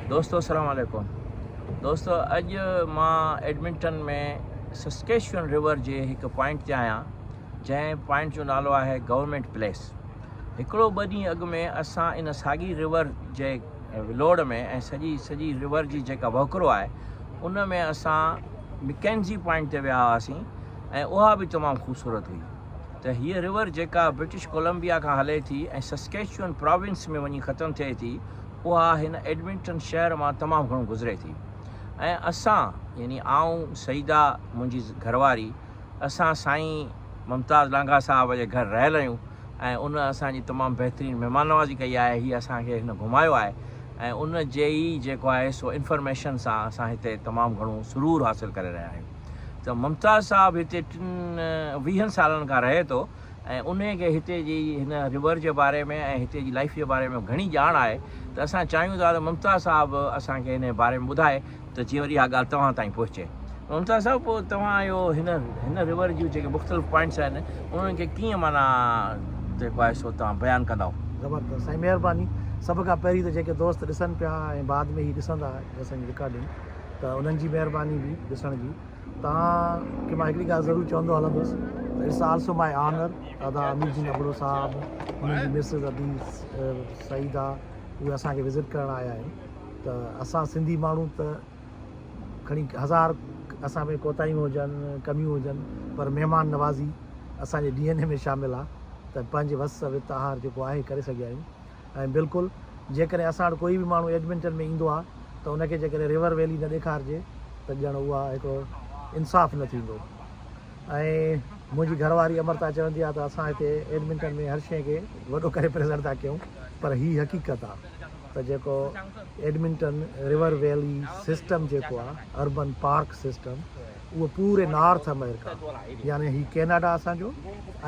دوستو السلام عليڪم دوستو اڄ مان ايڊمنٽن ۾ سسڪيشون ريور جي هڪ پوائنٽ تي آهيان جنهن پوائنٽ جو نالو آهي گورنمينٽ پليس هڪڙو ٻه ڏينهن اڳ ۾ اسان ان ساڳي ريور جي ولوڙ ۾ ۽ سڄي سڄي ريور جي جيڪا وهڪرو آهي ان ۾ اسان مڪينزي پوائنٽ تي ويا هئاسين ۽ اها به تمام خوبصورت هئي ته هيء ريور جيڪا برٽش ڪولمبيا کان هلي ٿي ۽ سسڪيچوئن پراونس ۾ وڃي ختم ٿئي ٿي اها هن ايڊمنٽن شهر مان تمام گهڻو گذري ٿي ۽ اسان يعني آئون سعيده منهنجي گهرواري اسان سائين ممتاز لانگاهه صاحب جي گهر رهيل آهيون ۽ ان اسان جي تمام بهترين مهمان نوازي ڪئي آهي هي اسان کي هن گهمايو آهي ۽ ان جي ئي جيڪو آهي سو انفارميشن سان اسان هتي تمام گهڻو سرور حاصل ڪري رهيا آهيون ته ممتاز صاحب هتي ٽن ويهن سالن کان رهي ٿو ۽ انهي کي هتي جي هن ريور جي باري ۾ ۽ هتي جي لائيف جي باري ۾ گهڻي ڄاڻ آهي ته اسان چاهيون ٿا ته ممتاز صاحب اسان کي هن باري ۾ ٻڌائي ته جيئن وري اها ڳالهه توهان تائين پهچي. ممتاز صاحب پوء توهان اهو هن هن ريور جون جيڪي مختلف پوائنٽس آهن انهن کي ڪيئن معنيٰ جيڪو آهي سو توهان بيان ڪندؤ. زبردست سائين مهرباني سڀ کان پهرين ته جيڪي دوست ڏسن پيا ۽ بعد ۾ هي ڏسندا اسان جي رڪارڊنگ ته انهن جي مهرباني به ڏسڻ جي توهان کي مان هڪڙي ڳالهه ضرور چوندو هلندس ته it's also my honour ادا امير الدين ابڙو صاحب انهن جي مسز ادي سعيده اهي اسان کي وزٽ ڪرڻ آيا آهن ته اسان سنڌي ماڻهو ته کڻي هزار اسان ۾ ڪوتاهيون هجن ڪميون هجن پر مهمان نوازي اسان جي ڊي اين اي ۾ شامل آهي ته پنهنجي وس وت آهر جيڪو آهي ڪري سگهيا آهيون ۽ بلڪل جيڪڏهن اسان وٽ ڪوئي به ماڻهو ايڊمنٽن ۾ ايندو آهي ته ان کي جيڪڏهن ريور ويلي نه ڏيکارجي ته ڄڻ اها هڪڙو انصاف نه ٿيندو ۽ منهنجي گهر واري امرتا چوندي آهي ته اسان هتي ايڊمنٽن ۾ هر شيء کي وڏو ڪري پريزنٽ ٿا ڪيون پر هي حقيقت آهي ته جيڪو ايڊمنٽن ريور ويلي سسٽم جيڪو آهي اربن پارڪ سسٽم اهو پوري نارٿ آمريڪا يعني هي ڪيناڊا اسان جو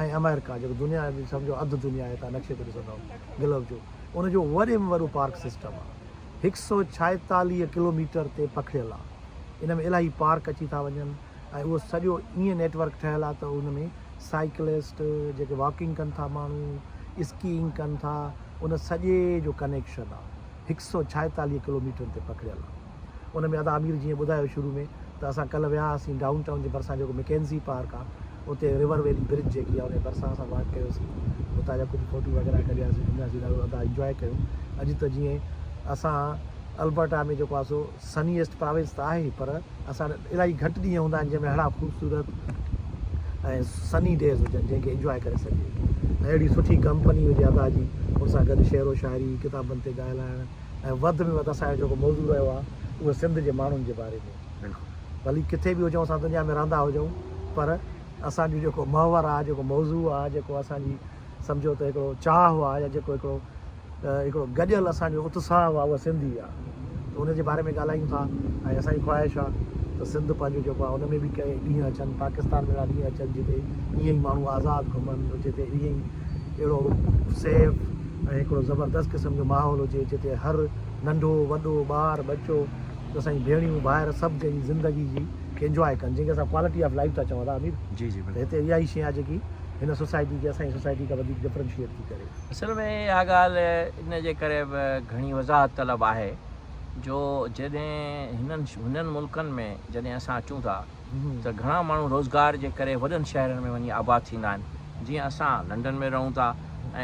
۽ آمريڪا جيڪو دنيا جو سمجهو اڌ دنيا آهي تان نقشي تي ڏسندؤ گلوب جو ان جو وڏي ۾ وڏو پارڪ سسٽم آهي هڪ سو ڇائيتاليهه ڪلوميٽر تي پکڙيل آهي ان ۾ الاهي پارڪ اچي ٿا وڃن ۽ اهو سڄو ائين نيٽ ورڪ ٺهيل آهي ته ان ۾ سائيڪلسٽ جيڪي واڪنگ ڪن ٿا ماڻهو اسڪيئنگ ڪن ٿا ان سڄي جو ڪنيڪشن آهي هڪ سو ڇائيتاليهه ڪلوميٽرن تي پکڙيل آهي. ان ۾ ادا امير جيئن ٻڌايو شروع ۾ ته اسان ڪلهه ويا هئاسين ڊائون ٽائون جي ڀرسان جيڪو مڪينزي پارڪ آ اتي ريور ويلي برج جيڪي آ ان جي ڀرسان اسان واڪ ڪيوسين اتان جا ڪجهه فوٽو وغيره ڪڍياسين گهمياسين ڏاڍو ادا انجواء ڪيو اڄ ته جيئن اسان البرٽا ۾ جيڪو آ سو سنيئسٽ پراونس ته آهي پر اسان وٽ الاهي گهٽ ڏينهن هوندا آهن جنهن ۾ اهڙا خوبصورت ۽ سني ڊيز هجن جنهن کي انجواء ڪري سگهجي ۽ اهڙي سٺي ڪمپني هجي ادا جي ان سان گڏ شعر و شاعري ڪتابن تي ڳالهائڻ ۽ وڌ ۾ وڌ اسان جو جيڪو موضوع رهيو آهي اهو سنڌ جي ماڻهن جي باري ۾ ڀلي ڪٿي به هجون اسان دنيا ۾ رهندا هجون پر اسان جو جيڪو محور آهي جيڪو موضوع آهي جيڪو اسان جي سمجهو ته هڪڙو چاهه آهي يا جيڪو هڪڙو هڪڙو گڏيل اسان جو اتساهه آهي اها سنڌ ئي آهي ته ان جي باري ۾ ڳالهايون ٿا ۽ اسان جي خواهش آهي ته سنڌ پنهنجو جيڪو آهي ان ۾ به ڪي ڏينهن اچن پاڪستان ۾ اهڙا ڏينهن اچن جتي ائين ئي ماڻهو آزاد گهمن جتي ائين ئي اهڙو سيف ۽ هڪڙو زبردست قسم جو ماحول هجي جتي هر ننڍو وڏو ٻار ٻچو اسان جي ڀيڻيون ڀائر سڀ جنهن جي زندگي جي کي انجواء ڪن جنهن کي اسان ڪوالٽي آف لائيف ٿا چئون ادا امير جي جي ته هتي اها ئي شيء آهي جيڪي هن سوسائٽي کي اسان جي سوسائٽي کان وڌيڪ ڊفرنشيئيٽ ٿي ڪري. اصل ۾ اها ڳالهه ان جي ڪري به گهڻي وضاحت طلب آهي جو جڏهن هنن هنن ملڪن ۾ جڏهن اسان اچون ٿا ته گهڻا ماڻهو روزگار جي ڪري وڏن شهرن ۾ وڃي آباد ٿيندا آهن جيئن اسان لنڊن ۾ رهون ٿا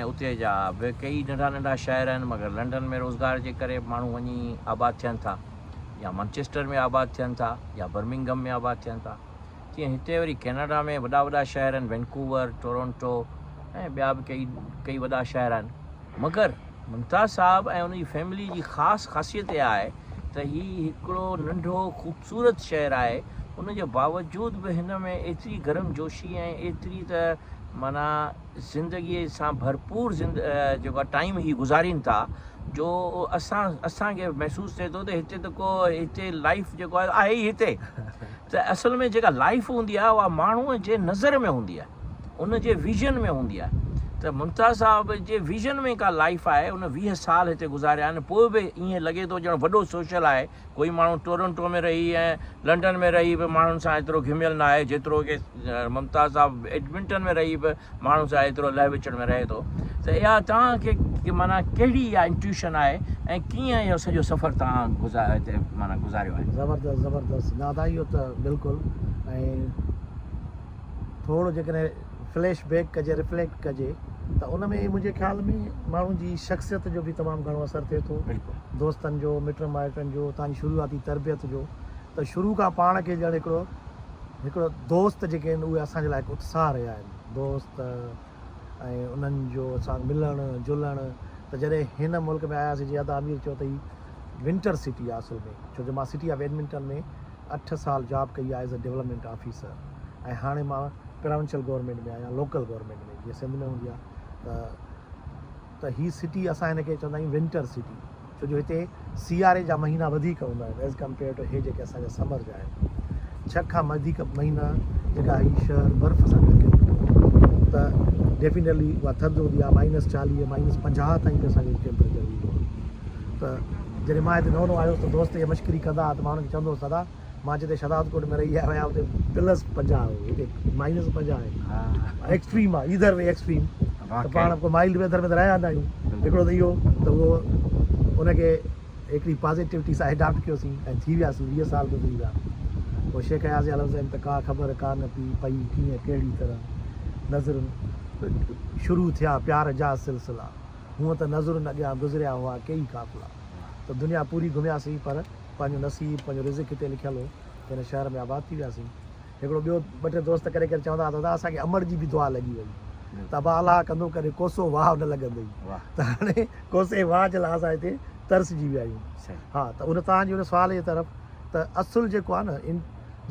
۽ اتي جا به ڪيئي ننڍا ننڍا شهر آهن مگر لنڊن ۾ روزگار جي ڪري ماڻهو وڃي آباد ٿين ٿا يا مانچسٽر ۾ آباد ٿين ٿا يا برمنگهم ۾ آباد ٿين ٿا تيئن هتي وري ڪينيڊا ۾ وڏا وڏا شهر آهن وينڪوور ٽورونٽو ۽ ٻيا به ڪيئي ڪيئي وڏا شهر آهن مگر ممتاز صاحب ۽ ان جي فيملي جي خاص خاصيت اها آهي ته هي هڪڙو ننڍو خوبصورت شهر آهي ان جي باوجود به هن ۾ ايتري گرم جوشي ۽ ايتري ته معنيٰ زندگي سان ڀرپور جيڪو آهي ٽائيم هي گذارين ٿا جو اسان اسان کي محسوس ٿئي ٿو ته هتي ته ڪو هتي لائيف جيڪو آهي آهي ئي هتي ته اصل ۾ جيڪا لائيف هوندي آهي اها ماڻهوء جي نظر ۾ هوندي آهي ان جي ويزن ۾ هوندي آهي. ته ممتاز صاحب جي ويزن ۾ ڪا لائيف آهي ان 20 سال هتي گذاريا آهن پوء به ائين لڳي ٿو ڄڻ وڏو سوشل آهي ڪوئي ماڻهو ٽورنٽو ۾ رهي ۽ لنڊن ۾ رهي به ماڻهن سان ايترو گهميل نه آهي جيترو ڪي ممتاز صاحب ايڊمنٽن ۾ رهي به ماڻهن سان ايترو لهه وچڙ ۾ رهي ٿو ته اها توهان کي معنيٰ ڪهڙي اها انٽيوشن آهي ۽ ڪيئن اهو سڄو سفر توهان هتي معنيٰ گذاريو آهي. زبردست زبردست نه ادا اهو ته بلڪل ۽ ٿورو جيڪڏهن فليش بيڪ ڪجي ريفليڪٽ ڪجي ته ان ۾ منهنجي خيال ۾ ماڻهو جي شخصيت جو به تمام گهڻو اثر ٿئي ٿو دوستن جو مٽن مائٽن جو تان جي شروعاتي تربيت جو ته شروع کان پاڻ کي ڄڻ هڪڙو هڪڙو دوست جيڪي آهن اهي اسان جي لاء هڪ اتساهه رهيا آهن دوست ۽ انهن جو سان ملڻ جلڻ ته جڏهن هن ملڪ ۾ آياسين جي ادا امير چيو ته هي ونٽر سٽي آهي اصل ۾ ڇو جو مان سٽي آف ايڊمنٽن ۾ اٺ سال جاب ڪئي آهي ايز اي ڊولپمينٽ آفيسر ۽ هاڻي مان پراونشل گورنمينٽ ۾ آهيان لوڪل گورنمينٽ ۾ جيئن سنڌ ۾ هوندي آهي ته ته هي سٽي اسان هن کي چوندا آهيون ونٽر سٽي ڇو جو هتي سياري جا مهينا وڌيڪ هوندا آهن ايز ڪمپيئر ٽو هي جيڪي اسان جا سمر جا آهن ڇهه کان وڌيڪ مهينا جيڪا هي شهر برف سان ڍڪيل هوندو آهي ته ڊيفينيٽلي اها ٿڌ هوندي آهي مائنس 40 مائنس 50 تائين به اسان جو ٽيمپريچر ويندو آهي ته جڏهن مان هتي نئون نئون آيو هوس ته دوست اهي مشڪري ڪندا هئا ته مان انهن کي چوندو هوس دادا مان جتي شهدادڪوٽ ۾ رهي آيو آهيان اتي پلس 50 هو هتي مائنس 50 آهي ايڪسٽريم آهي ايڌر وي ايڪسٽريم ته پاڻ ڪو مائلڊ ويدر ۾ ته رهيا نه آهيون هڪڙو ته اهو ته اهو ان کي هڪڙي پازيٽوٽي سان اڊاپٽ ڪيوسين ۽ ٿي وياسين 20 سال گذري ويا پوء شيخ اياز جا لفظ آهن ته ڪا خبر ڪا نه پئي پئي ڪيئن ڪهڙي طرح نظرن شروع ٿيا پيار جا سلسلا هونء ته نظرن اڳيان گذريا هئا ڪيئي قافلا ته دنيا پوري گهمياسين پر پنهنجو نصيب پنهنجو رزق هتي لکيل هو ته هن شهر ۾ آباد ٿي وياسين. هڪڙو ٻيو ٻه ٽي دوست ڪڏهن ڪڏهن چوندا هئا ته دادا اسان کي امڙ جي به دعا لڳي وئي ته ابا الله ڪندو ڪڏهن ڪوسو واهه نه لڳندئي ته هاڻي ڪوسي واهه جي لاء اسان هتي ترسجي ويا آهيون. ها ته ان توهان جي ان سوال جي طرف ته اصل جيڪو آهي نه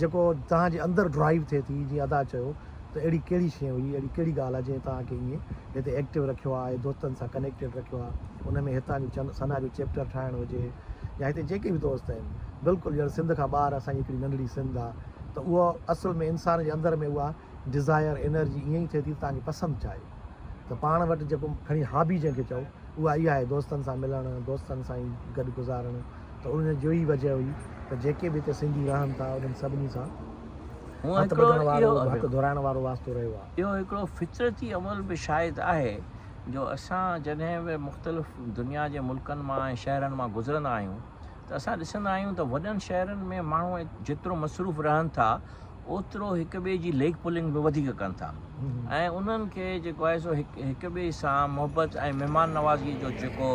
جيڪو توهان جي اندر ڊرائيو ٿئي ٿي جيئن ادا چيو ته اهڙي ڪهڙي شيء هئي، اهڙي ڪهڙي ڳالهه آهي جنهن توهان کي ائين هتي ايڪٽو رکيو آهي، دوستن سان ڪنيڪٽيڊ رکيو آهي، ان ۾ هتان جو ثنا جو چيپٽر ٺاهڻ هجي يا هتي جيڪي به دوست آهن، بلڪل ڄڻ سنڌ کان ٻاهر اسان جي هڪڙي ننڍڙي سنڌ آهي ته اهو اصل ۾ انسان جي اندر ۾ اها ڊزائر، انرجي ائين ئي ٿئي ٿي ته توهان کي پسند ڇا آهي ته پاڻ وٽ جيڪو کڻي هابي جنهن کي چئو اها اها آهي دوستن سان ملڻ، دوستن سان ئي گڏ گذارڻ ته ان جو ئي وجه هئي ته جيڪي به هتي سنڌي رهن ٿا انهن سڀني سان هونء هٿ هڪڙو ٻڌڻ وارو اهو هٿ ڌورائڻ وارو واسطو رهيو آهي. اهو هڪڙو فطرتي عمل به شايد آهي جو اسان جڏهن به مختلف دنيا جي ملڪن مان ۽ شهرن مان گذرندا آهيون ته اسان ڏسندا آهيون ته وڏن شهرن ۾ ماڻهو جيترو مصروف رهن ٿا اوترو هڪ ٻئي جي ليگ پولنگ به وڌيڪ ڪن ٿا ۽ انهن کي جيڪو آهي سو هڪ ٻئي سان محبت ۽ مهمان نوازي جو جيڪو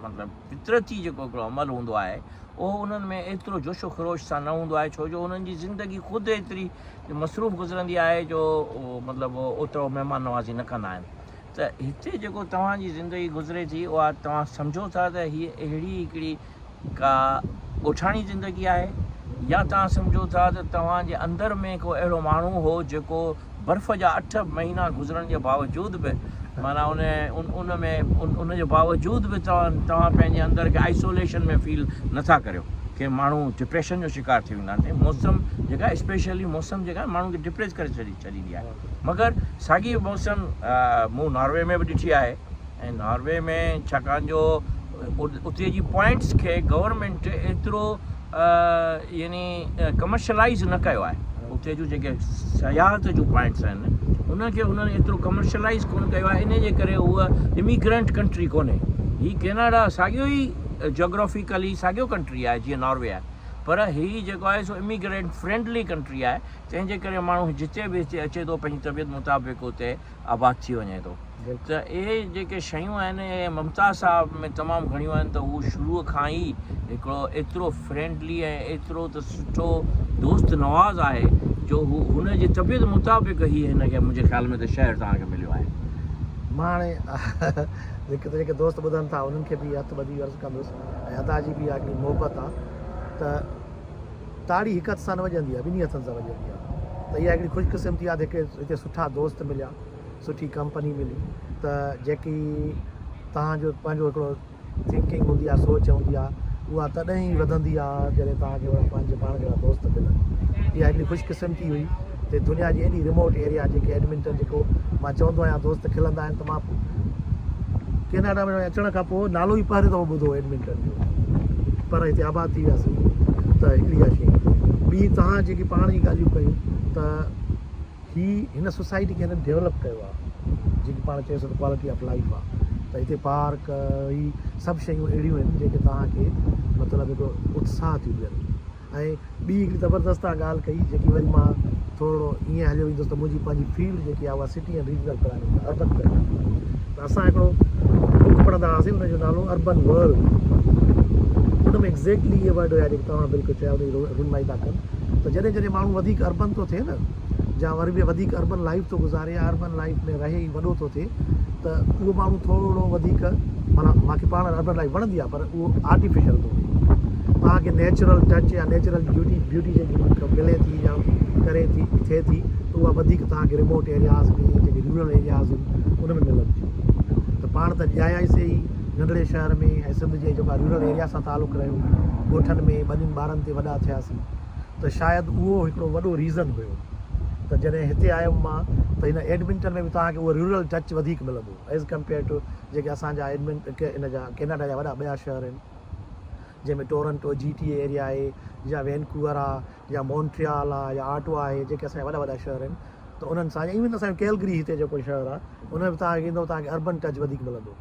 مطلب فطرتي جيڪو هڪڙو عمل هوندو آهي اهو انهن ۾ ايترو جوش و خروش سان نه هوندو آهي ڇو جو انهن جي زندگي خود ايتري مصروف گذرندي آهي جو مطلب اوترو مهمان نوازي نه ڪندا آهن ته هتي جيڪو توهان جي زندگي گذري ٿي اها توهان سمجهو ٿا ته هيء اهڙي هڪڙي ڪا ڳوٺاڻي زندگي آهي يا توهان سمجهو ٿا ته توهان جي اندر ۾ ڪو اهڙو ماڻهو هو جيڪو برف جا اٺ مهينا گذرڻ جي باوجود به معنيٰ ان ان ۾ ان جي باوجود به توهان توهان پنهنجي اندر کي آئسوليشن ۾ فيل نٿا ڪريو ڪي ماڻهو ڊپريشن جو شڪار ٿي ويندا آهن موسم جيڪا اسپيشلي موسم جيڪا ماڻهو کي ڊپريس ڪري ڇڏي ڇڏيندي آهي مگر ساڳي موسم مون ناروي ۾ به ڏٺي آهي ۽ ناروي ۾ ڇاڪاڻ جو اتي جي پوائنٽس کي گورنمينٽ ايترو يعني ڪمرشلائز نه ڪيو آهي اتي جون جيڪي سياحت جون پوائنٽس آهن ان کي انهن ايترو ڪمرشلائز ڪونه ڪيو آهي ان جي ڪري هوء اميگرنٽ ڪنٽري ڪونهي هي ڪيناڊا ساڳيو ئي جاگرافيڪلي ساڳيو ڪنٽري آهي جيئن ناروي آهي پر هي جيڪو آهي سو اميگرنٽ فرينڊلي ڪنٽري آهي تنهن جي ڪري ماڻهو جتي به هتي اچي ٿو پنهنجي طبيعت مطابق اتي آباد ٿي وڃي ٿو ته اهي جيڪي شيون آهن اهي ممتاز صاحب ۾ تمام گهڻيون آهن ته هو شروع کان ئي هڪڙو ايترو فرينڊلي ۽ ايترو ته سٺو دوست نواز آهي جو هو هن جي طبيعت مطابق هي هن کي منهنجي خيال ۾ ته شهر توهان کي مليو آهي. مان هاڻي هڪ ته جيڪي دوست ٻڌن ٿا انهن کي به هٿ ٻڌي عرض ڪندس ۽ ادا جي به اها هڪڙي محبت آهي ته تاڙي هڪ هٿ سان نه وڄندي آهي ٻنهي هٿن سان وڄندي آهي ته اها هڪڙي خوش قسمتي آهي ته هتي سٺا دوست مليا سٺي ڪمپني ملي ته جيڪي توهان جو پنهنجو هڪڙو ٿنڪنگ هوندي آهي سوچ هوندي آهي اها تڏهن ئي وڌندي آهي جڏهن توهان کي اهڙا پنهنجي پاڻ جهڙا دوست ملن اها هڪڙي خوش قسمتي هئي ته دنيا جي ايڏي ريموٽ ايريا جيڪي ايڊمنٽن جيڪو مان چوندو آهيان دوست کلندا آهن ته مان ڪيناڊا ۾ اچڻ کان پوء نالو ئي پهريون دفعو ٻڌو ايڊمنٽن جو پر هتي آباد ٿي وياسين ته هڪڙي اها شيء ٻي توهان جيڪي پاڻ جي ڳالهيون ڪيون ته هي هن سوسائٽي کي هنن ڊيولپ ڪيو آهي جيڪي پاڻ چئي سگهون ڪوالٽي آف لائف آهي ته هتي پارڪ هي سڀ شيون اهڙيون آهن جيڪي توهان کي مطلب هڪڙو اتساهه ٿيون ڏين ۽ ٻي هڪڙي زبردست توهان ڳالهه ڪئي جيڪي وري مان ٿورڙو ائين هليو ويندس ته منهنجي پنهنجي فيلڊ جيڪي آهي اها سٽي ۽ ريجنل پلاننگ آهي اربن پلاننگ ته اسان هڪڙو بڪ پڙهندا هئاسين ان جو نالو اربن ورلڊ ان ۾ ايگزيڪٽلي اهي ورڊ هيا جيڪي توهان بلڪل چيا ان جي رونمائي ٿا ڪن ته جڏهن جڏهن ماڻهو وڌيڪ اربن ٿو ٿئي نه يا وري به وڌيڪ اربن لائيف ٿو گذاري يا اربن لائيف ۾ رهي ئي وڏو ٿو ٿئي ته اهو ماڻهو ٿورڙو وڌيڪ معنيٰ مانکي پاڻ اربن لائيف وڻندي آهي پر اهو آرٽيفيشل ٿو ٿئي توهان کي نيچرل ٽچ يا نيچرل بيوٽي بيوٽي جيڪي ملي ٿي يا ڪري ٿي ٿئي ٿي ته اها وڌيڪ توهان کي ريموٽ ايرياز ۾ جيڪي رورل ايرياز آهن ان ۾ ملن ٿيون ته پاڻ ته ڄايا ئي سي ئي ننڍڙي شهر ۾ ۽ سنڌ جي جيڪا رورل ايريا سان تعلق رهيو ڳوٺن ۾ ٻنين ٻارن تي وڏا ٿياسين ته شايد اهو هڪڙو وڏو ريزن هيو ته جڏهن هتي آيم مان ته هن ايڊمنٽن ۾ به توهان کي اهو رورل ٽچ وڌيڪ ملندو ايز ڪمپيئر ٽو جيڪي اسان جا ايڊمنٽ ان جا ڪيناڊا جا وڏا ٻيا شهر آهن جنهن ۾ Toronto G T A area آهي يا وينڪوور آ يا مونٽريال آ يا آٽوا آهي جيڪي اسان جا وڏا وڏا شهر آهن ته انهن سان ايون اسان جو ڪيلگري هتي جيڪو شهر آ ان ۾ به توهان کي ايندو توهان کي اربن ٽچ وڌيڪ ملندو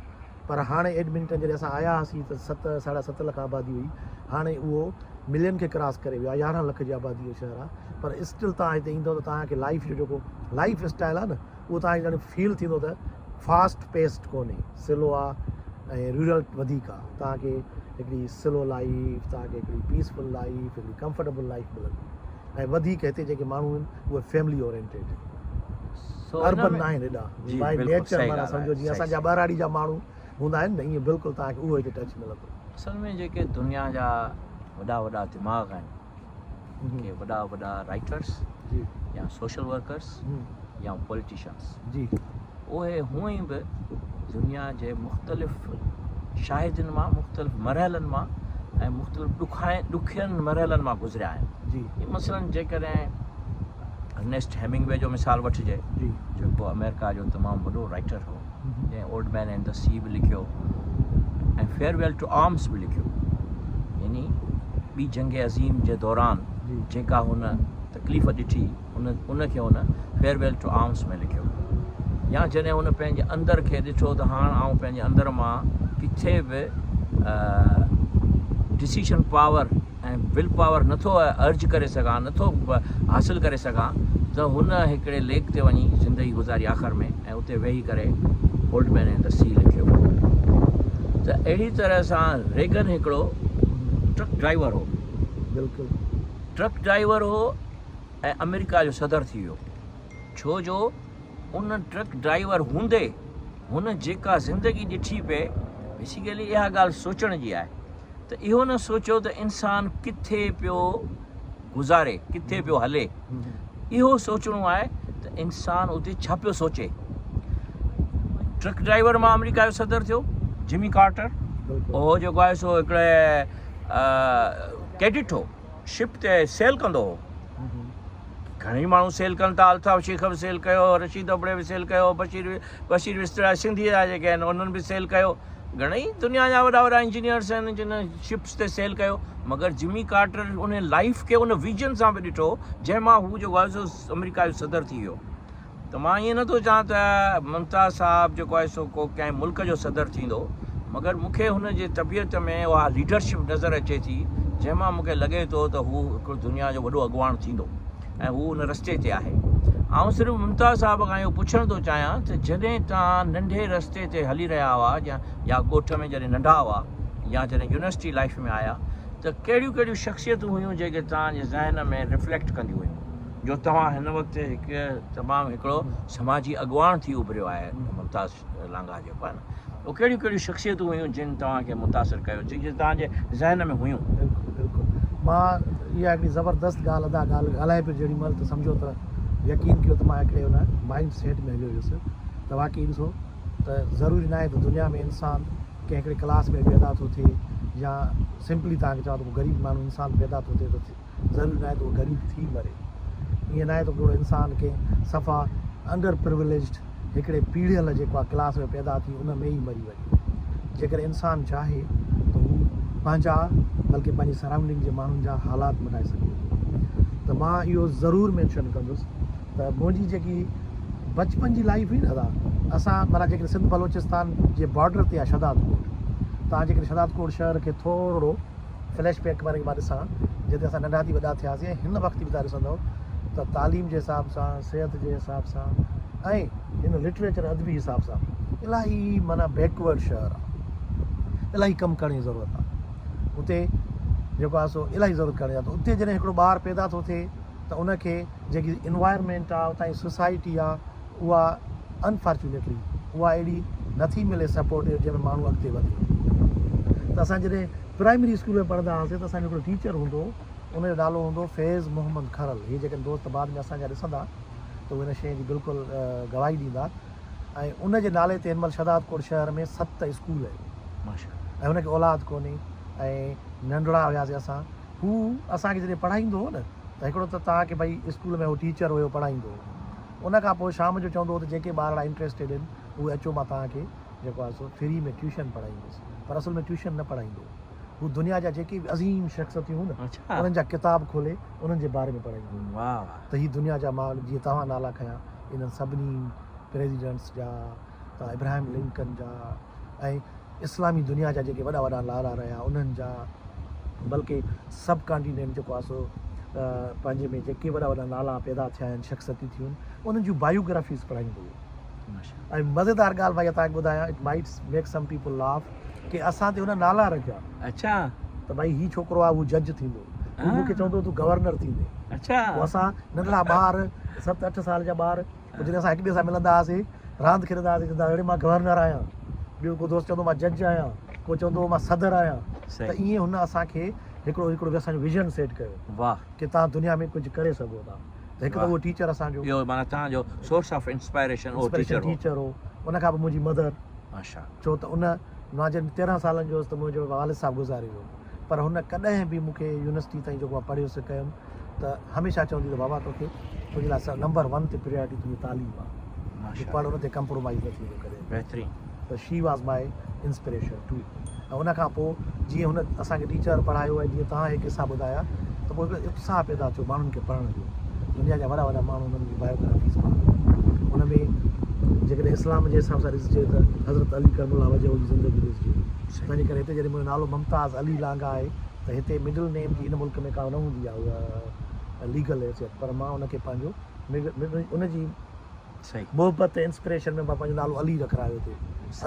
پر هاڻي ايڊمنٽن جڏهن اسان آيا هئاسين ته ست ساڍا ست لک آبادي هئي هاڻي اهو ملين کي ڪراس ڪري ويو آهي 11 لک جي آبادي جو شهر آهي پر اسٽل توهان هتي ايندو ته توهان کي لائف جو جيڪو لائف اسٽائل آهي نه اهو توهان کي ڄڻ فيل ٿيندو ته فاسٽ پيسڊ ڪونهي سلو آهي ۽ رورل وڌيڪ آهي توهان کي هڪڙي سلو لائف توهان کي هڪڙي پيسفل لائف هڪڙي ڪمفرٽيبل لائف ملندي ۽ وڌيڪ هتي جيڪي ماڻهو آهن اهي فيملي اورينٽيڊ آهن اربن نه آهن ايڏا باء نيچر معنيٰ سمجهو جيئن اسان جا ٻهراڙي جا ماڻهو هوندا آهن نه ائين بلڪل توهان کي اهو هتي ٽچ ملندو. اصل ۾ جيڪي دنيا جا وڏا وڏا دماغ آهن ڪي وڏا وڏا رائٽرس يا سوشل ورڪرس يا پوليٽيشنس جي اهي هونئن به دنيا جي مختلف شاهدين مان مختلف مرحلن مان ۽ مختلف ڏکين مرحلن مان گذريا آهن جي مثلا جيڪڏهن ارنيسٽ هيمنگوي جو مثال وٺجي جي جيڪو آمريڪا جو تمام وڏو رائٽر هو جنهن اولڊ مين اينڊ the سي به لکيو ۽ فيئرويل ٽو آرمس به لکيو يعني ٻي جنگ عظيم جي دوران جيڪا هن تڪليف ڏٺي ان ان کي هن فيئرويل ٽو آرمس ۾ لکيو يا جڏهن هن پنهنجي اندر کي ڏٺو ته هاڻ آئون پنهنجي اندر مان ڪٿي به ڊسيشن پاور ۽ will power نٿو ارج ڪري سگهان نٿو حاصل ڪري سگهان ته هن هڪڙي ليڪ تي وڃي زندگي گذاري آخر ۾ ۽ اتي ويهي ڪري اولڊ مين اينڊ the سي لکيو ته اهڙي طرح سان ريگن هڪڙو ٽرڪ ڊرائيور هو بلڪل ٽرڪ ڊرائيور هو ۽ آمريڪا جو صدر ٿي ويو ڇو جو ان ٽرڪ ڊرائيور هوندي هن جيڪا زندگي ڏٺي پئي بيسيڪلي اها ڳالهه سوچڻ جي آهي ته اهو نه سوچيو ته انسان ڪٿي پيو گذاري ڪٿي پيو هلي اهو سوچڻو آهي ته انسان اتي ڇا پيو سوچي ٽرڪ ڊرائيور مان آمريڪا جو صدر ٿيو جمي ڪارٽر اهو جيڪو آهي سو هڪڙي ڪيڊٽ هو شپ تي سيل ڪندو هو. گهڻي ماڻهو سيل ڪن ٿا الطاف شيخ به سيل ڪيو رشيد ابڙي به سيل ڪيو بشير بشير وسترا سنڌي جا جيڪي آهن انهن به سيل ڪيو گهڻي دنيا جا وڏا وڏا انجنيئرس آهن جن شپس تي سيل ڪيو مگر جمي ڪارٽر ان لائف کي ان ويزن سان به ڏٺو جنهن مان هو جيڪو آهي سو آمريڪا جو صدر ٿي ويو ته مان ائين نٿو چوان ته ممتاز صاحب جيڪو آهي سو ڪو ڪنهن ملڪ جو صدر ٿيندو مگر مون کي هن جي طبيعت ۾ اها ليڊرشپ نظر اچي ٿي جنهن مان مون کي لڳي ٿو ته هو هڪڙو دنيا جو وڏو اڳواڻ ٿيندو ۽ هو ان رستي تي آهي. آئون صرف ممتاز صاحب کان اهو پڇڻ ٿو چاهيان ته جڏهن توهان ننڍي رستي تي هلي رهيا هئا يا ڳوٺ ۾ جڏهن ننڍا هئا يا جڏهن يونيورسٽي لائيف ۾ آيا ته ڪهڙيون ڪهڙيون شخصيتون هيون جيڪي توهان جي ذهن ۾ رفليڪٽ ڪنديون هيون؟ جو توهان هن وقت هڪ تمام هڪڙو سماجي اڳواڻ ٿي اڀريو آهي ممتاز لانگاهه جيڪو آهي نه اهو ڪهڙيون ڪهڙيون شخصيتون هيون جن توهان کي متاثر ڪيو جيڪي توهان جي ذهن ۾ هيون. بلڪل بلڪل مان اها هڪڙي زبردست ڳالهه ادا ڳالهه ڳالهائي پيو جهڙي مهل ته سمجهو ته يقين ڪيو ته مان هڪڙي ان مائنڊ سيٽ ۾ هليو ويس ته واقعي ڏسو ته ضروري ناهي ته دنيا ۾ انسان ڪنهن هڪڙي ڪلاس ۾ پيدا ٿو ٿئي يا سمپلي توهان کي چوان ته ڪو غريب ماڻهو انسان پيدا ٿو ٿئي ته ضروري ناهي ته اهو غريب ٿي مري. ائين ناهي ته هڪڙو انسان ڪنهن صفا انڊر پروليجڊ هڪڙي پيڙهيل جيڪو آهي ڪلاس ۾ پيدا ٿي ان ۾ ئي مري وڃي. جيڪڏهن انسان چاهي ته هو پنهنجا بلڪه پنهنجي سرائونڊنگ جي ماڻهن جا حالات مٽائي سگهي ٿو. ته مان اهو ضرور مينشن ڪندس ته منهنجي جيڪي بچپن جي لائيف هئي نه ادا اسان معنيٰ جيڪڏهن سنڌ بلوچستان جي بارڊر تي آهي شهداد ڪوٽ توهان جيڪڏهن شهداد ڪوٽ شهر کي ٿورڙو فليش بيڪ واري مان ڏسان جتي اسان ننڍا ٿي وڏا ٿياسين ۽ هن وقت به توهان ڏسندؤ ته تعليم جي حساب سان صحت جي حساب سان ۽ هن لٽريچر ادبي حساب سان الاهي معنيٰ بيڪورڊ شهر آهي الاهي ڪم ڪرڻ جي ضرورت آهي اتي جيڪو آهي سو الاهي ضرورت ڪرڻ جي آهي اتي جڏهن هڪڙو ٻار پيدا ٿو ٿئي ته ان کي جيڪي انوائرمينٽ آهي اتان جي سوسائٽي آهي اها انفارچونيٽلي اها اهڙي نٿي ملي سپورٽ جنهن ۾ ماڻهو اڳتي وڌي ته اسان جڏهن پرائمري اسڪول ۾ پڙهندا هئاسين ته اسان جو هڪڙو ٽيچر هوندو هو ان جو نالو هوندو هو فيض محمد کرل هي جيڪڏهن دوست بعد ۾ اسان جا ڏسندا ته اهي ان شيء جي بلڪل گواهي ڏيندا ۽ ان جي نالي تي هن مهل شهدادڪوٽ شهر ۾ ست اسڪول آهن ۽ هن کي اولاد ڪونهي ۽ ننڍڙا هياسين اسان هو اسان کي جڏهن پڙهائيندو هو نه ته هڪڙو ته توهان کي ڀئي اسڪول ۾ هو ٽيچر هيو پڙهائيندو هو ان کان پوء شام جو چوندو هو ته جيڪي ٻارڙا انٽريسٽيڊ آهن اهي اچو مان توهان کي جيڪو آهي سو فري ۾ ٽيوشن پڙهائيندس پر اصل ۾ ٽيوشن نه پڙهائيندو هو هو دنيا جا جيڪي به عظيم شخصيتون هيون نه انهن جا ڪتاب کولي انهن جي باري ۾ پڙهائيندو هو ته هي دنيا جا مان جيئن توهان نالا کنيا انهن سڀني پريزيڊنٽس جا ته ابراهيم لنڪن جا ۽ اسلامي دنيا جا جيڪي وڏا وڏا نالا رهيا انهن جا بلڪه سب ڪانٽينينٽ جيڪو آهي سو پنهنجي ۾ جيڪي وڏا وڏا نالا پيدا ٿيا آهن شخصيتون ٿيون آهن انهن جون بايوگرافيز پڙهائيندو هو ۽ مزيدار ڳالهه ڀائي توهان کي ٻڌايان it might make some people laugh ڪي اسان تي هن نالا رکيا اڇا ته ڀائي هي ڇوڪرو آهي هو جج ٿيندو هو مون کي چوندو تون گورنر ٿيندين اڇا پوء اسان ننڍڙا ٻار ست اٺ سال جا ٻار پوء جڏهن اسان هڪ ٻئي سان ملندا هئاسين راند کيڏندا هئاسين چوندا اڙي مان گورنر آهيان ٻيو ڪو دوست چوندو مان جج آهيان ڪو چوندو هو مان صدر آهيان ته ائين هن اسان کي هڪڙو هڪڙو اسان جو ويزن سيٽ ڪيو واهه ڪي توهان دنيا ۾ ڪجهه ڪري سگهو ٿا ته هڪ ته اهو ٽيچر اسان جو اهو معنيٰ توهان جو سورس آف انسپائريشن اهو ٽيچر هو ٽيچر هو ان کان پوء منهنجي مدر ڇو ته ان مان جڏهن 13 سالن جو هوس ته منهنجو والد صاحب گذاري ويو پر هن ڪڏهن به مون کي يونيورسٽي تائين جيڪو مان پڙهيس ڪيم ته هميشه چوندي ته بابا توکي تنهنجي لاء نمبر ون تي پريارٽي تنهنجي تعليم آهي تون پڙهه ان تي ڪمپرومائز نه ٿيندو ڪڏهن به. بهترين. ته she was my inspiration too ۽ ان کان پوء جيئن هن اسان کي ٽيچر پڙهايو ۽ جيئن توهان هي قصا ٻڌايا ته پوء هڪڙو اتساهه پيدا ٿيو ماڻهن کي پڙهڻ جو. دنيا جا وڏا وڏا ماڻهو انهن جي بايوگرافيز پڙهن. ان ۾ جيڪڏهن اسلام جي حساب سان ڏسجي ته حضرت علي ڪرم الله وجهه جي زندگي ڏسجي. تنهنجي ڪري هتي جڏهن منهنجو نالو ممتاز علي لانگاهه آهي ته هتي مڊل نيم جي هن ملڪ ۾ ڪا نه هوندي آهي اها ليگل حيثيت پر مان ان کي پنهنجو ان جي محبت ۽ انسپريشن ۾ مان پنهنجو نالو علي رکرايو هتي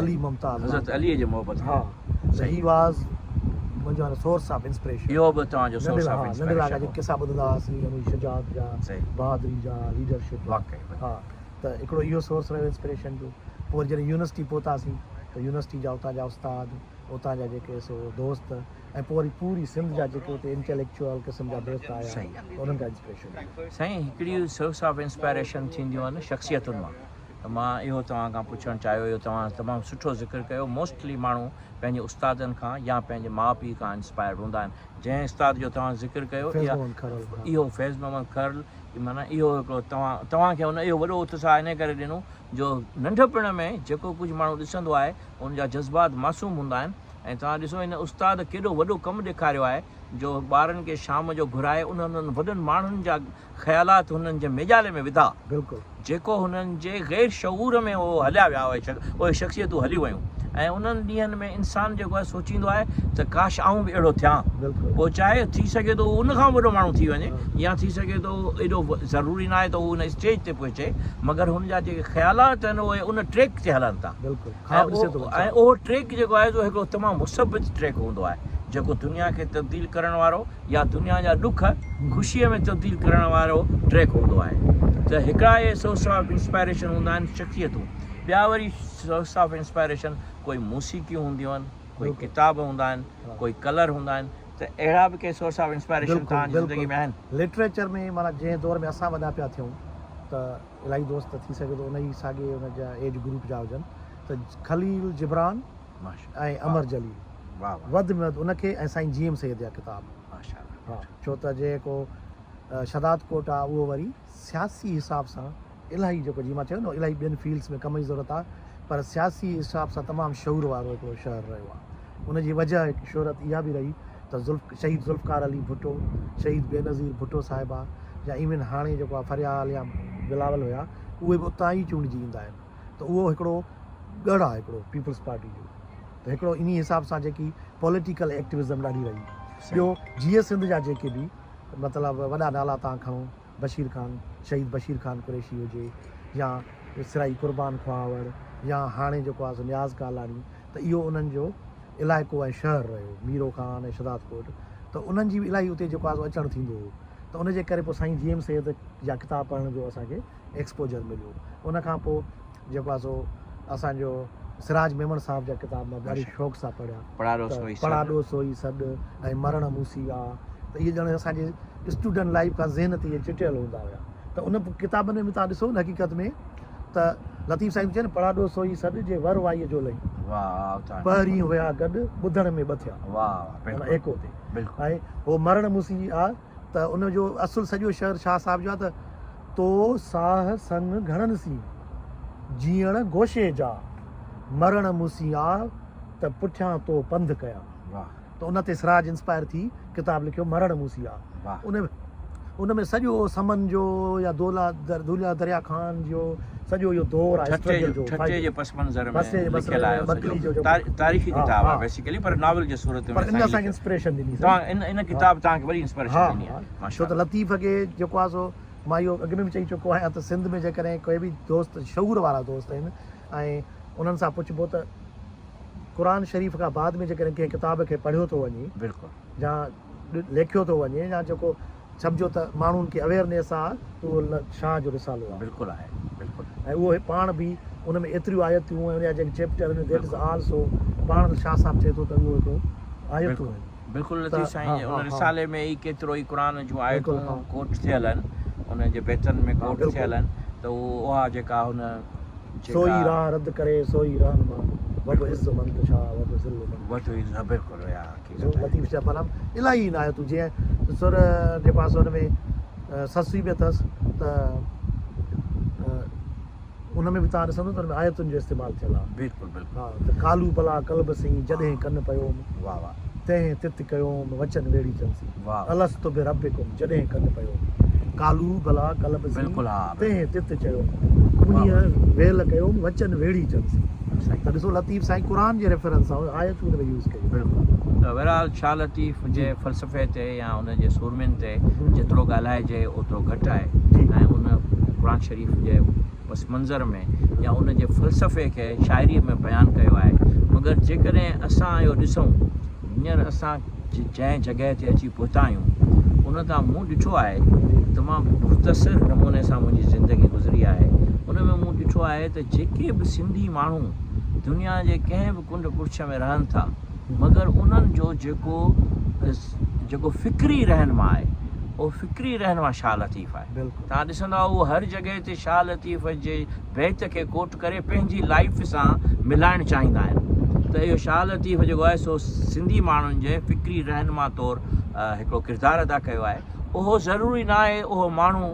علي ممتاز حضرت علي جي محبت ها ته he was منهنجو هاڻي سورس آف انسپريشن اهو به توهان جو سورس آف انسپريشن ننڍڙا جيڪي قصا ٻڌندا هئاسين ان جي شجاعت جا بهادري جا ليڊرشپ جا ها ته هڪڙو اهو سورس رهيو انسپريشن جو پوء وري جڏهن يونيورسٽي پهتاسين ته يونيورسٽي جا اتان جا استاد اتان جا جيڪي سو دوست ۽ پوء وري پوري سنڌ جا جيڪي اتي انٽيليڪچوئل قسم جا دوست آيا ته انهن کان انسپريشن ملي. سائين هڪڙي سورس آف انسپائريشن ٿينديون آهن شخصيتن مان ته مان اهو توهان کان پڇڻ چاهيو اهو توهان تمام سٺو ذڪر ڪيو موسٽلي ماڻهو پنهنجي استادن کان يا پنهنجي ماء پيء کان انسپائرڊ هوندا آهن جنهن استاد جو توهان ذڪر ڪيو فيض محمد کرل اهو فيض محمد کرل معنيٰ اهو هڪڙو توهان توهان کي هن اهو وڏو اتساهه انهي ڪري ڏنو جو ننڍپڻ ۾ جيڪو ڪجهه ماڻهو ڏسندو آهي ان جا جذبات معصوم هوندا آهن ۽ توهان ڏسو هن استاد ڪيڏو وڏو ڪم ڏيکاريو آهي جو ٻارن کي شام جو گهرائي انهن انهن وڏن ماڻهن جا خيالات هنن جي ميڄالي ۾ وڌا جيڪو هنن جي غير شعور ۾ اهو هليا ويا اهي شخصيتون هليون ويون ۽ انهن ڏينهن ۾ انسان جيڪو آهي سوچيندو آهي ته ڪاش آئون به اهڙو ٿيان پوء چاهي ٿي سگهي ٿو هو ان کان به وڏو ماڻهو ٿي وڃي يا ٿي سگهي ٿو ايڏو ضروري ناهي ته هو ان اسٽيج تي پهچي مگر هن جا جيڪي خيالات آهن اهي ان ٽريڪ تي هلن ٿا. خواب ڏسي ٿو ۽ اهو ٽريڪ جيڪو آهي سو هڪڙو تمام مثبت ٽريڪ هوندو آهي جيڪو دنيا کي تبديل ڪرڻ وارو يا دنيا جا ڏک خوشيء ۾ تبديل ڪرڻ وارو ٽريڪ هوندو آهي ته هڪڙا اهي سورس آف انسپائريشن هوندا آهن شخصيتون ٻيا وري سورس آف انسپائريشن ڪوئي موسيقيون هونديون آهن ڪوئي ڪتاب هوندا آهن ڪوئي ڪلر هوندا آهن ته اهڙا به ڪي سورس آف انسپائريشن توهان جي زندگي ۾ آهن؟ لٽريچر ۾ معنيٰ جنهن دور ۾ اسان وڏا پيا ٿيون ته الاهي دوست ٿي سگهي ٿو ان ئي ساڳي ان جا ايج گروپ جا هجن ته خليل جبران ۽ امر جليل وڌ ۾ وڌ ان کي ۽ سائين جي ايم سيد جا ڪتاب ها ڇو ته جي ڪو شھداد ڪوٽ آ اهو وري سياسي حساب سان الاهي جيڪو جيئن مان چيو نه الاهي ٻين فيلڊس ۾ ڪم جي ضرورت آ پر سياسي حساب سان تمام شعور وارو هڪڙو شهر رهيو آ ان جي وجه هڪ شهرت اها به رهي ته ذوالف شهيد ذوالفقار علي ڀٽو شهيد بينظير ڀٽو صاحبه يا ايون هاڻي جيڪو آ فريال يا بلاول هيا اهي به اتان ئي چونڊجي ايندا آهن ته اهو هڪڙو ڳڙهه آ هڪڙو پيپلز پارٽي جو ته هڪڙو انهي حساب سان جيڪي پوليٽيڪل ايڪٽوزم ڏاڍي رهي ٻيو جيئي سنڌ جا جيڪي به مطلب وڏا نالا تان کڻو بشير خان شهيد بشير خان قريشي هجي يا سرائي قربان خواهوڙ يا هاڻي جيڪو آهي سو نياز ڪالاڻي ته اهو انهن جو علائقو ۽ شهر رهيو ميرو خان ۽ شهداد ڪوٽ ته انهن جي به الاهي اتي جيڪو آهي سو اچڻ ٿيندو هو ته ان جي ڪري پوء سائين جي ايم سيد جا ڪتاب پڙهڻ جو اسان کي ايڪسپوجر مليو ان کان پوء جيڪو آهي سو اسان جو سراج ميمڻ صاحب جا ڪتاب مان ڏاڍي شوق سان پڙهيا پڙاڏو سوئي سڏ ۽ مرڻ موسي آ ته اهي ڄڻ اسان جي اسٽوڊنٽ لائيف کان ذهن تي اهي چٽيل هوندا هيا ته ان ڪتابن ۾ به تهان ڏسو نه حقيقت ۾ ته لطيف سائين چئي نه پڙاڏو سوئي سڏ جي ور وائيء جو لئي پهرين هيا گڏ ٻڌڻ ۾ ٻه ٿيا معنيٰ ايڪو تي ۽ هو مرڻ موسي آ ته ان جو اصل سڄو شعر شاهه صاحب جو آهي ته، تو ساهه سڱ گهڻن سين، جيئڻ گوشي جا، مرڻ مون سين آء، ته پٺيان تو پنڌ ڪيان. ته ان تي سراج انسپائر ٿي ڪتاب لکيو مرڻ مون سين آء. ان ان ۾ سڄو سمن جو يا دولا دريا خان جو سڄو اهو دور آهي اسٽرگل جو. ٺٽي جي پس منظر ۾ لکيل آهي سڄو تاريخي ڪتاب آهي بيسيڪلي پر ناول جي صورت ۾ پر ان اسان کي انسپريشن ڏني توهان ان ان ڪتاب توهان کي وڏي انسپريشن ڏني آهي ماشاء ڇو ته لطيف کي جيڪو آهي سو مان اهو اڳ ۾ به چئي چڪو آهيان ته سنڌ ۾ جيڪڏهن ڪوئي به دوست شعور وارا دوست آهن ۽ انهن سان پڇبو ته قرآن شريف کان بعد ۾ جيڪڏهن ڪنهن ڪتاب کي پڙهيو ٿو وڃي بلڪل يا ليکيو ٿو وڃي يا جيڪو سمجهو ته ماڻهن کي اويئرنيس آ ته اهو شاهه جو رسالو آ. بلڪل آهي بلڪل. ۽ اهو پاڻ به ان ۾ ايتريون آيتون ۽ ان جا جيڪي چيپٽر آهن that is all سو پاڻ شاهه صاحب چئي ٿو ته اهو هڪڙو آيتون آهن. بلڪل لطيف سائين جي ان رسالي ۾ ئي ڪيترو ئي قرآن جون آيتون ڪوٽ ٿيل آهن ان جي بيتن ۾ ڪوٽ ٿيل آهن ته اها جيڪا هن جيڪا سو ئي راهه رد ڪري سو ئي رهنما وڀ عز من تشاء وڀ ذل من وڀ عز بلڪل اها لطيف چئي معنيٰ الاهي عنايتون جيئن سر جيڪو آهي سو ان ۾ سسئي به اٿس ته ان ۾ به تان ڏسندو ته ان ۾ آيتن جو استعمال ٿيل آهي بلڪل بلڪل ها ته قالو بلا قلب سين جڏهن ڪن پيوم واه واه تنهن تت ڪيوم وچن ويڙهي چن سين واه الست بربڪم جڏهن ڪن پيوم قالو بلا قلب سين بلڪل ها تنهن تت چيوم انهيء ويل ڪيوم وچن ويڙهي چن سين ته ڏسو لطيف سائين قرآن جي ريفرنس سان آيتون ان ۾ يوز ڪيون. بلڪل ته بهرحال شاهه لطيف جي فلسفي تي يا ان جي سورمين تي جيترو ڳالهائجي اوترو گهٽ آهي ۽ ان قرآن شريف جي پس منظر ۾ يا ان جي فلسفي کي شاعري ۾ بيان ڪيو آهي مگر جيڪڏهن اسان اهو ڏسون هينئر اسان جنهن جڳهه تي اچي پهتا آهيون ان تان مون ڏٺو آهي تمام مختصر نموني سان منهنجي زندگي گذري آهي ان ۾ مون ڏٺو آهي ته جيڪي به سنڌي ماڻهو دنيا جي ڪنهن به ڪنڊ ڪڙڇ ۾ رهن ٿا مگر انهن جو جيڪو جيڪو فڪري رهنما آهي اهو فڪري رهنما شاهه لطيف آهي توهان ڏسندا اهو هر جڳهه تي شاهه لطيف جي بيت کي ڪوٽ ڪري پنهنجي لائيف سان ملائڻ چاهيندا آهن ته اهو شاهه لطيف جيڪو آهي سو سنڌي ماڻهن جي فڪري رهنما طور هڪڙو ڪردار ادا ڪيو آهي اهو ضروري ناهي اهو ماڻهو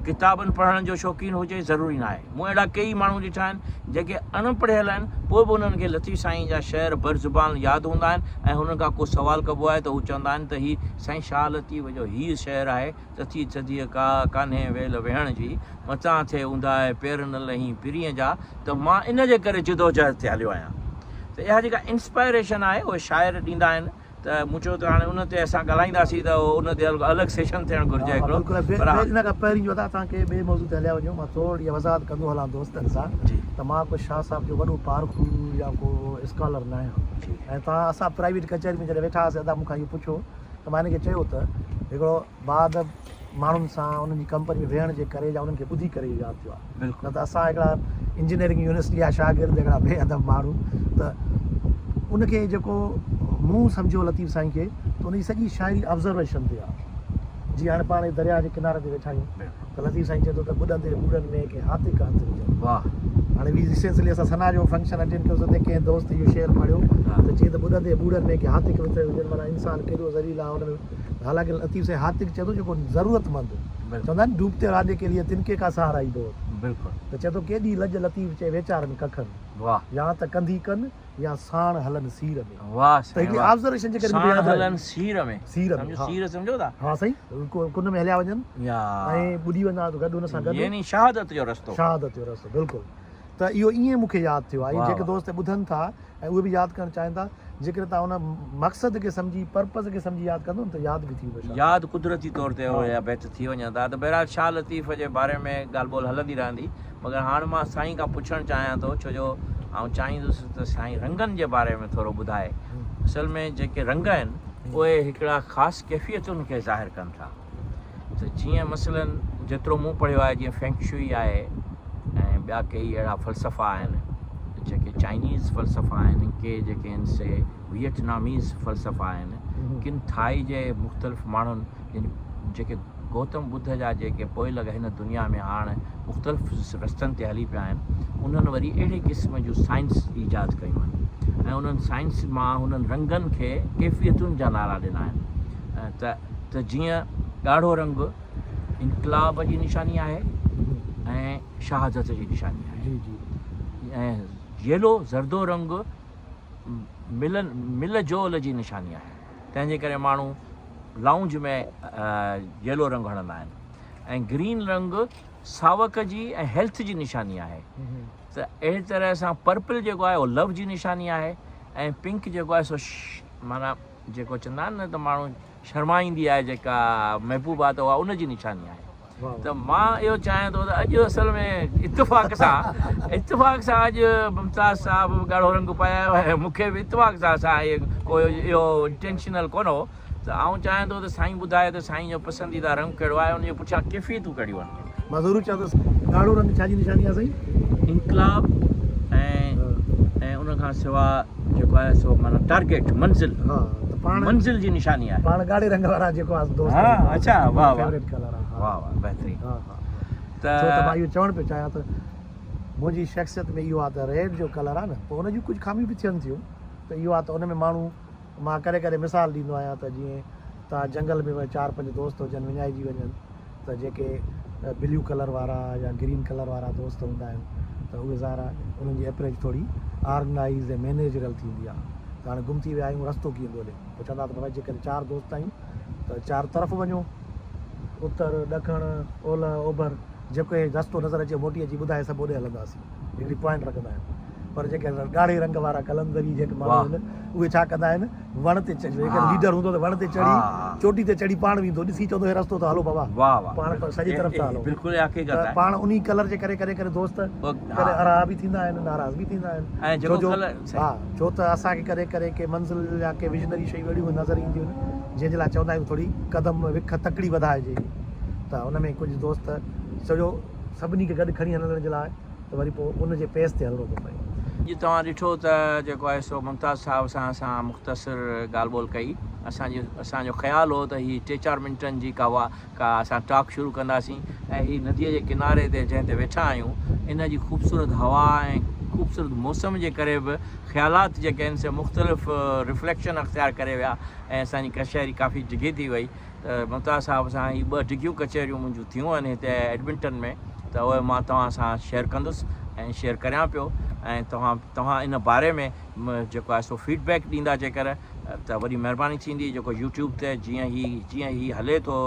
ڪتابن پڙهڻ جو شوقين هجي ضروري ناهي مون اهڙا ڪيئي ماڻهو ڏٺا آهن جيڪي اڻ پڙهيل آهن پوء به انهن کي لطيف سائين جا شعر بر زبان ياد هوندا آهن ۽ هنن کان ڪو سوال ڪبو آهي ته هو چوندا آهن ته هي سائين شاهه لطيف جو هيء شعر آهي ته ٿي ٿڌيء ڪا ڪانهي ويل ويهڻ جي متان ٿئي اونداهي پير نه لهين پرينء جا ته مان ان جي ڪري جدوجهد تي هليو آهيان ته اها جيڪا انسپائريشن آهي اهي شاعر ڏيندا آهن ته مون چيو ته هاڻي ان تي اسان ڳالهائينداسين ته ان تي الڳ سيشن ٿيڻ گهرجي هڪڙو پر ان کان پهرين جو ادا توهان ڪنهن ٻئي موضوع تي هليا وڃو مان ٿورڙي وضاحت ڪندو هلان دوستن سان ته مان ڪو شاهه صاحب جو وڏو پارکو يا ڪو اسڪالر نه آهيان ۽ توهان اسان پرائيويٽ ڪچهري ۾ جڏهن ويٺا هئاسين ادا مون کان اهو پڇيو ته مان هن کي چيو ته هڪڙو باادب ماڻهن سان انهن جي ڪمپني ۾ ويهڻ جي ڪري يا انهن کي ٻڌي ڪري اهو ياد ٿيو آهي نه ته اسان هڪڙا انجنيئرنگ يونيورسٽي جا شاگرد هڪڙا بي ادب ماڻهو ته ان کي جيڪو مون سمجهيو لطيف سائين کي ته ان جي سڄي شاعري آبزرويشن تي آهي جي هاڻي پاڻ درياء جي ڪناري تي ويٺا آهيون ته لطيف سائين چئي ٿو ته ٻڏندي ٻوڙن ۾ ڪي هاتڪ هٿ وجهن واهه. هاڻي وي ريسينٽلي اسان ثنا جو فنڪشن اٽينڊ ڪيوسين اتي ڪنهن دوست اهو شعر پڙهيو ته چيائين ته ٻڏندي ٻوڙن ۾ ڪي هاتڪ وٿريل هجن معنيٰ انسان ڪيڏو ذليل آهي ان ۾ حالانڪه لطيف سائين هاتڪ چئي ٿو جيڪو ضرورتمند چوندا آهن ڊوبتي راڄ ڪي ليي تنڪي ڪا سهارا ئي بهت بلڪل ته چئي ٿو ڪيڏي لڄ لطيف چئي ويچارن ڪکن واهه يا ته ڪنڌي ڪن يا ساڻ هلن سير ۾. واهه ته سائين هڪڙي واهه آبزرويشن جي ڪري مون کي ساڻ ياد آيو. هلن سير ۾. سير ۾، سمجهو ها. سير سمجهو ٿا؟ ها سائين ڪن ۾ هليا وڃن يا ۽ ٻڏي وڃان ته گڏ ان سان گڏ. يعني شهادت جو رستو. شهادت جو رستو بلڪل ته اهو ائين مون کي ياد ٿيو آهي واهه جيڪي واهه. دوست ٻڌن ٿا ۽ اهي به ياد ڪرڻ چاهين ٿا جيڪڏهن توهان ان مقصد کي سمجهي پرپز کي سمجهي ياد ڪندو نه ته ياد به ٿي ويندو شاهه. ياد قدرتي طور تي ها. اهي بيت ٿي وڃن ٿا ته بهرحال شاهه لطيف جي باري ۾ ڳالهه ٻولهه هلندي رهندي مگر هاڻ مان سائين کان پڇڻ چاهيان ٿو ڇو جو آئون چاهيندس ته سائين رنگن جي باري ۾ ٿورو ٻڌائي. اصل ۾ جيڪي رنگ آهن اهي هڪڙا خاص ڪيفيتن کي ظاهر ڪن ٿا ته جيئن مثلا جيترو مون پڙهيو آهي جيئن فينگ شوئي آهي ۽ ٻيا ڪيئي اهڙا فلسفا آهن جيڪي چائنيز فلسفا آهن ڪي جيڪي آهن سي ويٽناميز فلسفا آهن ڪن ٿائي جي مختلف ماڻهن جيڪي گوتم ٻڌ جا جيڪي پوئلڳ هن دنيا ۾ هاڻ مختلف رستن تي هلي پيا آهن، انهن وري اهڙي قسم جون سائنس ايجاد ڪيون آهن ۽ انهن سائنس مان هنن رنگن کي ڪيفيتن جا نالا ڏنا آهن ته ته جيئن ڳاڙهو رنگ انقلاب جي نشاني آهي ۽ شهادت جي نشاني آهي ۽ ييلو زردو رنگ ملن مل جول جي نشاني آهي تنهن جي ڪري ماڻهو لائونج ۾ ييلو رنگ هڻندا آهن ۽ گرين رنگ ساوڪ جي ۽ هيلٿ جي نشاني آهي ته اهڙي طرح سان پرپل جيڪو آهي اهو لو جي نشاني آهي ۽ پنڪ جيڪو آهي سو معنيٰ جيڪو چوندا آهن نه ته ماڻهو شرمائيندي آهي جيڪا محبوبا ته اها ان جي نشاني آهي ته مان اهو چاهيان ٿو ته اڄ اصل ۾ اتفاق سان اتفاق سان اڄ ممتاز صاحب به ڳاڙهو رنگ پائي آيو آهي مون کي به اتفاق سان سان ڪو اهو انٽينشنل ڪونه هو ته آئون چاهيان ٿو ته سائين ٻڌائي ته سائين جو پسنديده رنگ ڪهڙو آهي ان جي پٺيان ڪيفيتون ڪهڙيون آهن. مان ضرور چوندس ڳاڙهو رنگ ڇا جي نشاني آهي سائين؟ انقلاب ۽ ۽ ان کان سوا جيڪو آهي سو معنيٰ ٽارگيٽ منزل ها ته پاڻ منزل جي نشاني آهي. پاڻ ڳاڙهي رنگ وارا جيڪو آهي دوست ها اڇا واه واه فيوريٽ ڪلر آهي واه واه بهترين ها ها ته ڇو ته مان اهو چوڻ پيو چاهيان ته منهنجي شخصيت ۾ اهو آهي ته ريڊ جو ڪلر آهي نه پوء ان جون ڪجهه خاميون به ٿين ٿيون ته اهو آهي ته ان ۾ ماڻهو مان ڪڏهن ڪڏهن مثال ڏيندو آهيان ته جيئن توهان جنگل ۾ چار پنج دوست هجن وڃائجي وڃن ته جيڪي بليو ڪلر وارا يا گرين ڪلر وارا دوست هوندا آهن ته اهي ظاهر آهي انهن جي اپروچ ٿوري آرگنائيز ۽ مينيجرل ٿيندي آهي ته هاڻي گم ٿي ويا آهيون رستو ڪيئن ڳوليون پوء چوندا ته بابا جيڪڏهن چار دوست آهيون ته چار طرف وڃو اتر ڏکڻ اولهه اوڀر جيڪو هي رستو نظر اچي موٽي اچي ٻڌائي سڀ اوڏي هلنداسين هڪڙي پوائنٽ رکندا آهن پر جيڪي ڳاڙهي رنگ وارا قلندري جيڪي ماڻهو آهن اهي ڇا ڪندا آهن وڻ تي چڙهي جيڪڏهن ليڊر هوندو ته وڻ تي چڙهي چوٽي تي چڙهي پاڻ ويندو ڏسي چوندو هي رستو ته هلو بابا پاڻ سڄي طرف ٿا هلو بلڪل حقيقت آهي پاڻ انهي ڪلر جي ڪري ڪڏهن ڪڏهن دوست ڪڏهن اراها به ٿيندا آهن ناراض به ٿيندا آهن ڇو جو ها ڇو ته اسان کي ڪڏهن ڪڏهن ڪي منزل يا ڪي ويزنري شيون اهڙيون نظر اينديون آهن جنهن جي لاء چوندا آهيون ٿوري قدم وک تڪڙي وڌائجي ته ان ۾ ڪجهه دوست سڄو سڀني کي گڏ کڻي هلڻ جي لاء ته وري پوء ان جي پيس تي هلڻو ٿو پئي. اڄ توهان ڏٺو ته جيڪو آهي سو ممتاز صاحب سان اسان مختصر ڳالهه ٻولهه ڪئي. اسان جي اسان جو خيال هو ته هي ٽي چار منٽن جي ڪا ڪا اسان ٽاڪ شروع ڪنداسين ۽ هي نديء جي ڪناري تي جنهن تي ويٺا آهيون ان جي خوبصورت هوا ۽ خوبصورت موسم جي ڪري به خيالات جيڪي آهن سي مختلف رفليڪشن اختيار ڪري ويا ۽ اسان جي ڪچهري ڪافي ڊگهي ٿي وئي. ته ممتاز صاحب سان هي ٻه ڊگهيون ڪچهريون منهنجون ٿيون آهن هتي ايڊمنٽن ۾ ته اهي مان توهان سان شيئر ڪندس ۽ شيئر ڪريان پيو ۽ توهان توهان ان باري ۾ جيڪو آهي سو فيڊ بيڪ ڏيندا جيڪر ته وڏي مهرباني ٿيندي جيڪو يوٽيوب تي جيئن هي جيئن هي هلي ٿو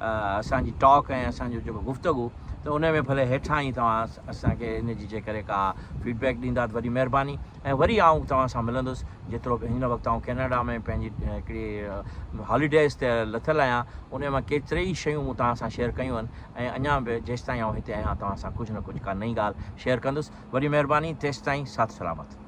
اسان جي ٽاڪ ۽ اسان جو جيڪو گفتگو ته ان ۾ ڀلي هيٺان ئي توهان اسان کي ان جي جيڪر ڪا فيڊ بيڪ ڏيندا ته وڏي مهرباني ۽ وري آئون توهان سان ملندس جيترو به هن وقت آئون ڪينيڊا ۾ پنهنجي هڪڙي هاليڊيز تي لٿل آهيان انهي مان ڪيتري ئي شيون مون توهان سان شيئر ڪيون آهن ۽ اڃا به جيستائين آئون هتي آهيان توهان سان ڪجهه نه ڪجهه ڪا نئين ڳالهه شيئر ڪندس وڏي مهرباني تيستائين ساٿ سلامت.